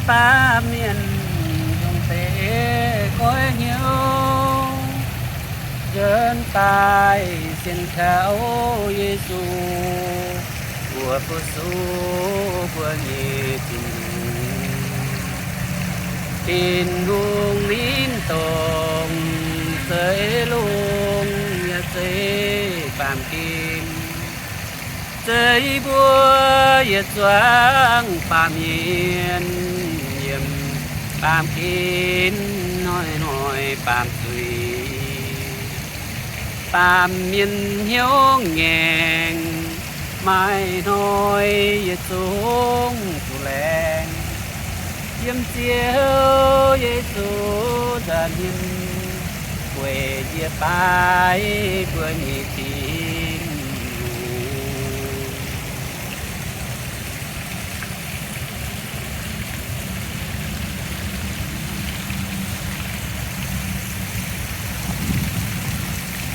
Baamh mienh ndongc deix goiv hnyouv nzuonx daaih sienx kaux Yesu, mbuo fu-sux mbuo nyei Tin-Hungh. Tin-Hungh ninh dongh zeix lungh yaac zeix baamh gen, zeix mbuo yietc zuangx baamh mienh yiem baamh gen hnoi-hnoi baamh zuiz. Baamh mienh hnyouv ngaengc, maaih hnoi yietc zungv zuqc laengz. Yiem Ziouv Yesu nza'hmien weic yie baaix mbuo nyei